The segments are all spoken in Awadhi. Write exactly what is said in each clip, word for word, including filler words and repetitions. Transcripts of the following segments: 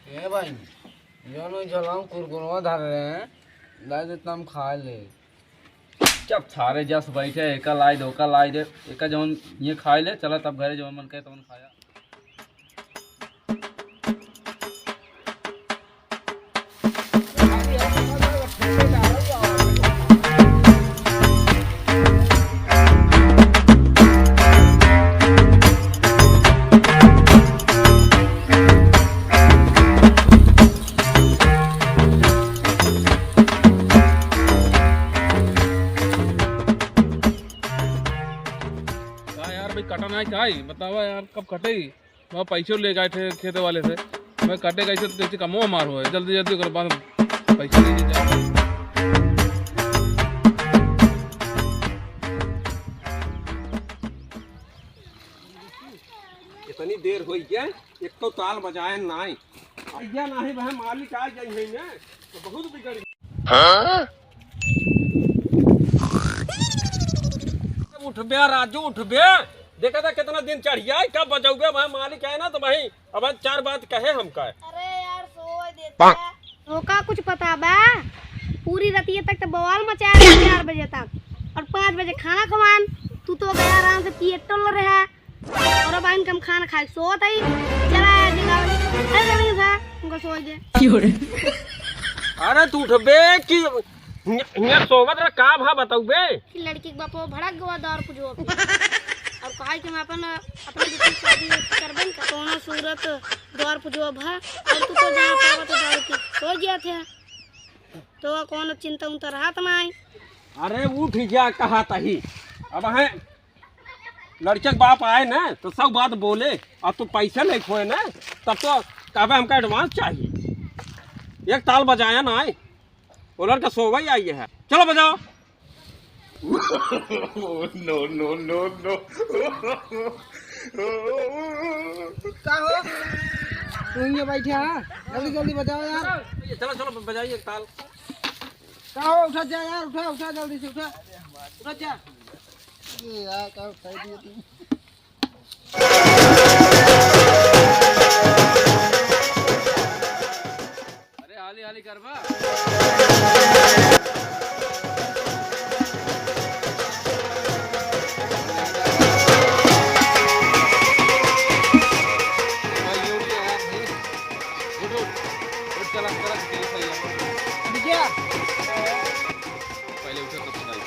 ए भाई, जौन ओइ झोला में कुरकुरवा धरे रहे, ला दे, तम खा ले। चुप, सारे जस बैठे, एका लाई दे, ओका लाई दे, एका जौन ये खाए ले, चला तब घरे जौन मन करे तौन खाया। का यार भाई, कटा नाहीं का है? बतावा यार, कब कटे? मैं पैसे ले गए थे खेते वाले से, मैं कटे कैसे तो कैसे कमो हमार हुआ है, जल्दी जल्दी ओकर बाद पैसे ले लीजिए। इतनी देर होई गया, एक तो ताल बजाए नाई, भैया नाई भाई मालिक आ जाई है ना, तो बहुत बिगड़ गया। हाँ? उठबे राजू, उठबे। देखा था कितना दिन चढ़िया है, कब बजाऊबे भाई, मालिक आए ना तो भाई अब चार बात कहे हमका। अरे यार, सोए देता। तोका कुछ पता बा? पूरी रतिया तक तो बवाल मचाया रहा चार बजे तक, और पाँच बजे खाना खवान, तू तो गया आराम से पिए टोल रहा, और अब आइन कम खाना खाए सोत आई। चला यार, जगाओ। अरे जल्दी उठा, उनका सोए दे। अरे तू उठबे कि हियाँ, हियाँ सोवत रह, का भा बताउबे? कि लड़की के बापो भड़क गवा दौर पुजवा पे। और कहा कि हम अपन, अपने बेटी की शादी करबे न, कौनो सूरत दौर पुजवा भा। और तू तो जहाँ पावा तो दौर की सो गया थे। तो कौनो चिंता उंता रहत नाई। अरे उठ जा, कहा तही। अब हैं, लड़के के बाप आए ना, तो सब बात बोले, और तू पैसे नहीं खोए ना, तब तो कहबे हमका advance चाहिए। एक ताल बजाया ना आए, वो लड़का सोवा ही आई है। चलो बजाओ। No, no, no, no। का हो? तू हियाँ बैठे है? जल्दी, जल्दी बजाओ यार। चलो, चलो, बजाइए एक ताल। का हो? उठा जा यार, उठा, उठा, जल्दी से उठा। उठा जा। ये यार, का उठाई दिए तुम? अरे हाली हाली करबा। उठ, उठ, उठ, चला, चला, चला, चला। पहले उठो तब सुनाई।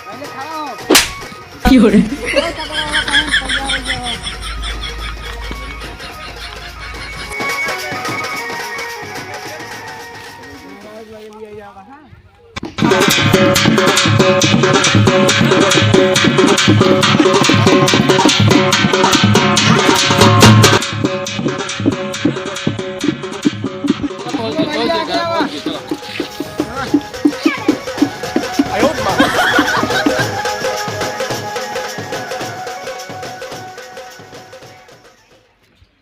पहले खड़ा हो। क्यों रे?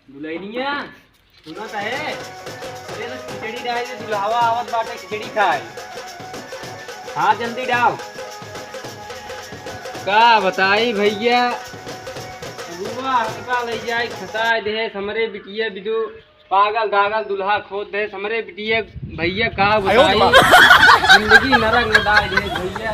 दुल्हनिया, सुनत है? अरे, तो खिचड़ी डाल दे, दुल्हावा आवत बाटे खिचड़ी खाए। हाँ, जल्दी डाल। का बताई भइया, बुआ हमका लइ जाए, खसाए दे, हमरे बिटिया बिदु पागल दागल दुल्हा खोज दे, हमरे बिटिया भइया का बताई, जिंदगी नरक में डाल दे भइया।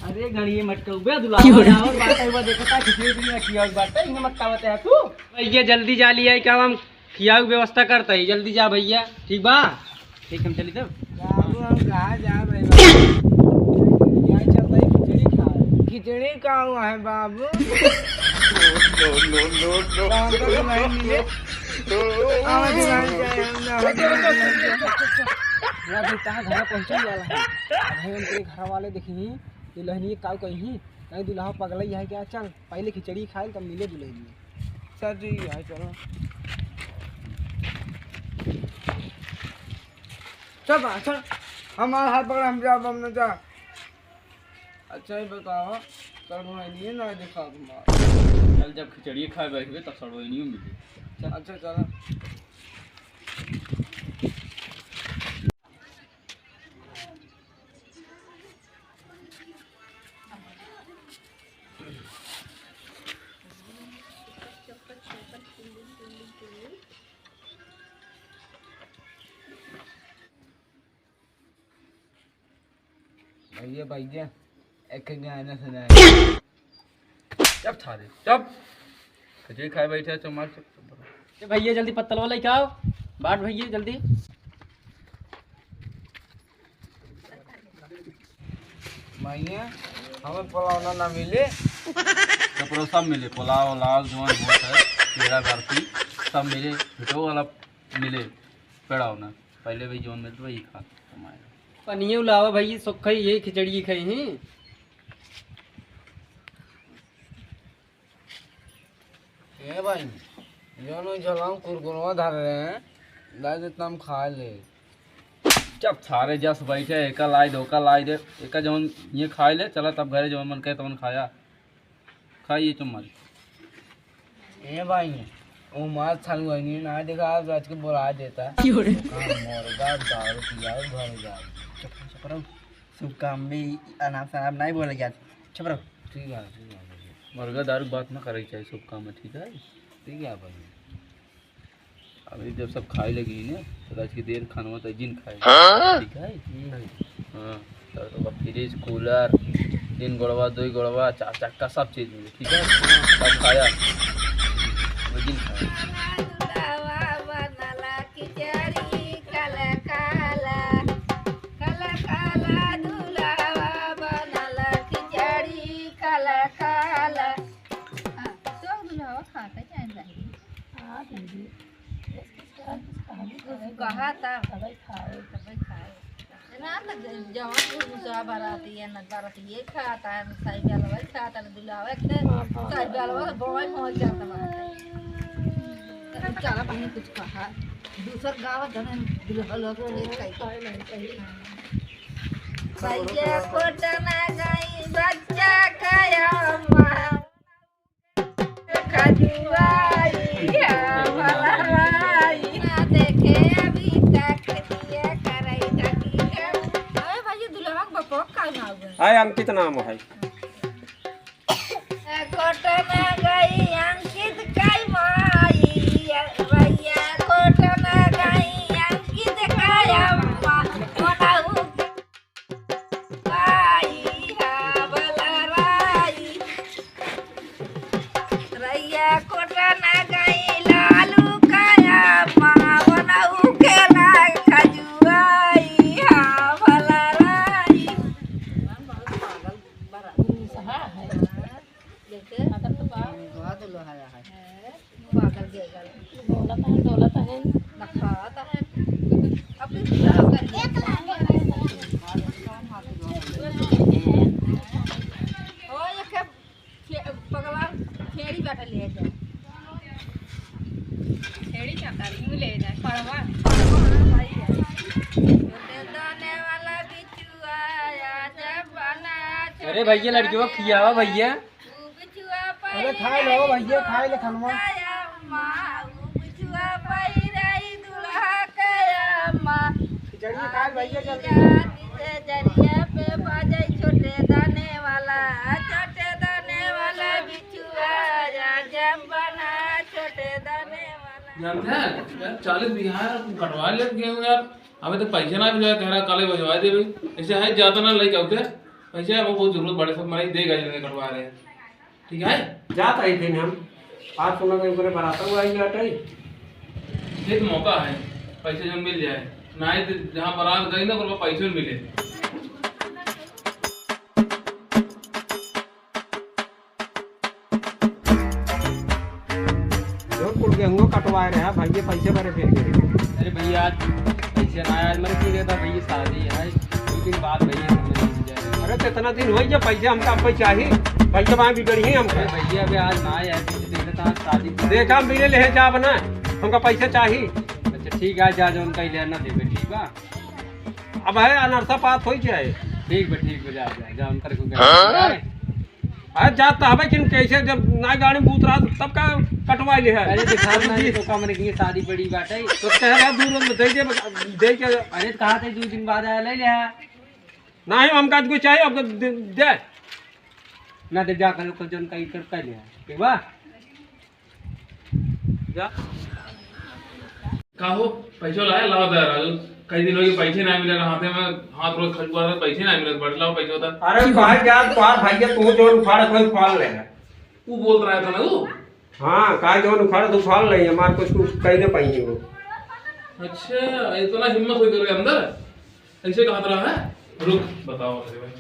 अरे गणिये मटकउबे दुल्हा क्यों रे? और बाटे हुआ देखता खिचड़ी उचड़ी ना किया और बाटे इन्हें मटकावत है तू। भइया जल्दी जा लिया, क्या हम खियाऊ व्यवस्था करता है, जल्दी जा भइया, ठीक बा? ठीक, हम चली तब। बाबू, हम कहाँ जा भाई बाबू? क्या चलता है, खिचड़ी खा रहे। खिचड़ी का हुआ है बाबू? No, no, no, no। कहाँ पर नहीं मिले? आवाज सुनाई जाए, हम ना हो। रुक, रुक, रुक, रुक, रुक, रुक। यार, तहाँ घर पहुँचने वाला है। भाई, हम तेरे घर वाले देखी, दुल्हनिया काऊ कही, कहीं दुल्हा पगला ही है क्या? चल, पहले खिचड़ी खाए, तब मिले दुल्हनिया। सर जी, आई चलो। चल बा, चल। हमार हाथ पकड़, हम जा, हम ना जा। अच्छा, ये बताओ, सड़वइनिए ना देखा तुम्हारा। चल, जब खिचड़ी खाए बैठबे, तब सड़वइनियो मिले। चल। अच्छा, चला। भैया, भैया, एक गाना सुना। चुप सारे, चुप। खिचड़ी खाए बैठे, चुप मार, चुप, चुप। ए भैया, जल्दी पत्तलवा लेके आओ। बाट भैया, जल्दी। भैया, हमें पुलाव ना, ना मिले। तो पुलाव सब मिले, पुलाव, उलाव, जौन होत है, पेड़ा बर्फी, सब मिले, भिटो वाला मिले, पेड़ा होना। पहले भी जौन मिलत वही खा, कमाए। पनिये उलावा भैया, सुख है, यही खिचड़ी खाई ही। ए भाई, जौन ओइ झोलवा में कुरकुरवा धरे रहे हैं, ला दे, तम खा ले। चुप सारे, जस बैठे, एका लाई दे, ओका लाई दे, एका जौन ये खाए ले, चला तब घरे जौन मन कहे तौन खाया। खाइए तुम्हारे। ए भाई, वो मार सालू है नहीं ना, देखा आज रात के बुला देता। क्यों रे? हाँ, मुर्गा दारू पिया घर जा। चुप, चुप रहो। शुभ काम में अनाप शनाप नहीं बोले जाते। चुप रहो। ठीक है, ठीक है। मुर्गा दारू बात ना करे चाहिए शुभ काम में, ठीक है? ठीक है भाई। अभी जब सब खाए लगी ना, तो आज की देर खानवा तो जिन खाए। हाँ? ठीक है? हम्म। हाँ, तो, तो फ्रिज, कूलर, तीन गोड़वा, दो गोड़वा, चार चक्का, सब चीज मिले, ठीक है? सब खाया, वो जिन खाया। हाँ, तो दुल्हवा खाता ही है भाई। हाँ, दीदी। कुछ कहा था। तबै खाए। तबै खाए। ना तो जवन कुछ दूसरा बाराती है, ना बाराती ये खाता है, ना साई बेलवा खाता है, ना दुल्हवा के, हाँ, हाँ। साई बेलवा तो बवाई हो जाता बात है। तो चला बहिन कुछ कहा। दूसर गाँव जने दुल्हा लोग रे कई। खाए नहीं, खाए। भैया कोटना गई बच्चा खाया माँ। खजुआई है भलवाई। ना देखे अभी तक दिया करई ढकी है। अरे भैया, दुल्हवा के बपवा का नाम है? हाय, अंकित नाम है। कोटना गई अंकित कई माई, भैया कोटना गई अंकित कई अम्मा, ओनहु आई हा बलराई। रैया कोटना गई लालू कई अम्मा, ओनहु के लाग खजुआई हा बलराई। बहुत पागल बड़ा। हाँ, है। देखे? अगर तो बा। बहुत लोहारा है। हैं? पागल के गल। बोलत है, डोलत है। ना खात है। अब तो क्या कर ले? ओ, ये के खे-, पगला खेड़ी बाटे ले जा। खेड़ी का करी, यूं ले जा, पड़वा। पड़वा, हाँ, भाई है। छोटे दाने वाला बिचुआ, आजा बना, अरे भैया, लड़की को खियावा भैया। अरे खाए लो भैया, खाए लो खनवा। खिचड़ी खाए भैया जल्दी। जानते हैं यार, चालीस बीघा है, तुम कटवा ले गेहूं यार। अबे तो पैसा ना भी जाए, कह रहा कल ही भिजवा दे भाई। ऐसे है ज्यादा ना लेके आते पैसे, हमको बहुत जरूरत पड़े, सब मरीज देगा जिनके कटवा रहे हैं। ठीक है? जात आई थे हम। आज सुना तो इनके बरात हुआ ही जाट आई। ये तो मौका है, पैसे जो मिल जाए। ना ही तो जहाँ बरात गई ना, उनको पैसे मिले। जो कुल गेहूं कटवाए रहे हैं, भाई, ये पैसे भरे फेर के। अरे भैया, आज पैसे ना आए, आज मेरे पीले था भैया, शादी है, दो दिन बाद भैया, हमें नहीं मिल जाएगा। अरे, कितना दिन होई, जब पैसे हमका, अब पैसे चाही, पैसे वहाँ बिगड़ी ही हमका। अरे भैया, अबे आज ना आए, पैसे देने तो आज शादी थी। देखा, हम बिले ले जा बना, हमका पैसे चाही। अच्छा, ठीक है, जा, जो उनका ही लेना देवे, ठीक बा? अब है, अनरसा पात होई जाए। ठीक बा, ठीक बा, जा, जा, जा, उनकर को हाँ? अरे जात तो हवे, किन कैसे जब ना गाड़ी में उतरा तब का कटवा ले है। अरे दिखा ना, तो का मने की शादी पड़ी बाटे। तो कह रहा दूर में दे दे, दे के। अरे तो कहा थे दो दिन बाद आया, ले ले। नहीं, हमका तो कोई चाहिए, हमका दे, दे। ना दे, जा कर, कर, जन का इकर कर ले। ठीक बा? जा। का हो, पैसा लाए? लाओ दे रहा। कई दिन हो गए, पैसे ना मिले, हाथे में हाथ रोज खजुआ रहे, पैसे ना मिले, बड़ लाओ पैसा होता। अरे भाई यार, तोहार भैया तू जौन उखाड़े कोई उखाड़ ले। वो बोल रहा था ना वो। हाँ, का जौन उखाड़े तो उखाड़ ले, हमार कुछ, कुछ कहीं ना पाएंगे वो। अच्छा, इतना हिम्मत हो तेरे अंदर, ऐसे कहा रहा है? रुक, बताओ तेरे भाई।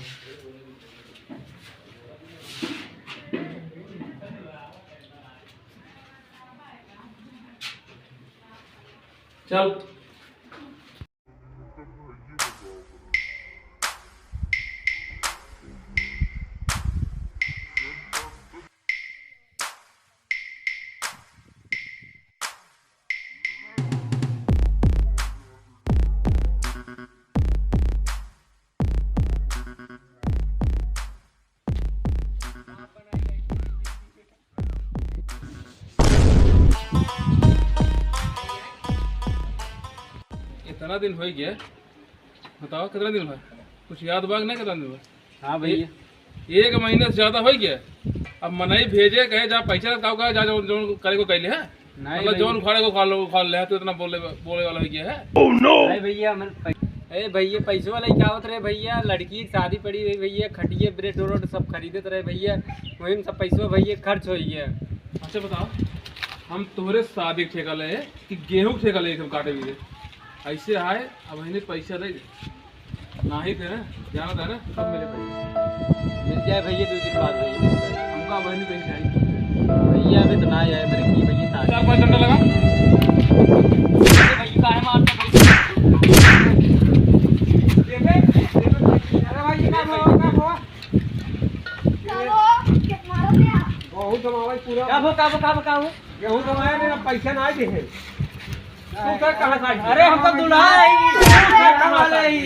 चल। इतना दिन हो गया, बताओ कितना दिन हुआ? कुछ याद बा कि नहीं, कितना दिन हुआ? हाँ भैया। ए-, एक महीने से ज्यादा हो गया। अब मनई भेजे, कहे जा पैसा का, कहे जा, जौन, जौन करे को कैले है। नहीं मतलब भैया। जौन उखाड़े को उखाड़ लो, उखाड़ ले, तो इतना बोले, बोले वाला हो गया है। Oh no! नहीं भैया, मन पै-, ए भैया, पैसवा लेके आवत रहे भैया, लड़की की शादी पड़ी हुई भैया, खटिया, बेड, रोड सब खरीदत रहे भैया, वही में सब पैसवा भैया खर्च हो गया। अच्छा बताओ, हम तोहरे शादी के ठेका ले कि गेहूं के ठेका ले, सब काटे भी दे? ऐसे आए, अब इन्हें पैसा दे दे। नाही थे ना, जाना था ना, सब मेरे भाई। मिल जाए भैया, दो दिन बाद भैया, मिल जाए। हमका बहन कहीं चाहिए। भैया, अभी तो ना आए मेरे की भैया, साथ। चार पाँच घंटा लगा। भैया, काहे मारता भाई? अरे भाई, ये क्या हुआ, क्या हुआ? क्या हुआ? क्या मारो क्या? बहुत जमावट पूरा। का हो, का हो, का हो, का हो? गेहूं जमाया, मेरा पैसा ना दे है। तू कर कहाँ से आई? अरे, हम तो दुल्हा है, कहाँ से आई?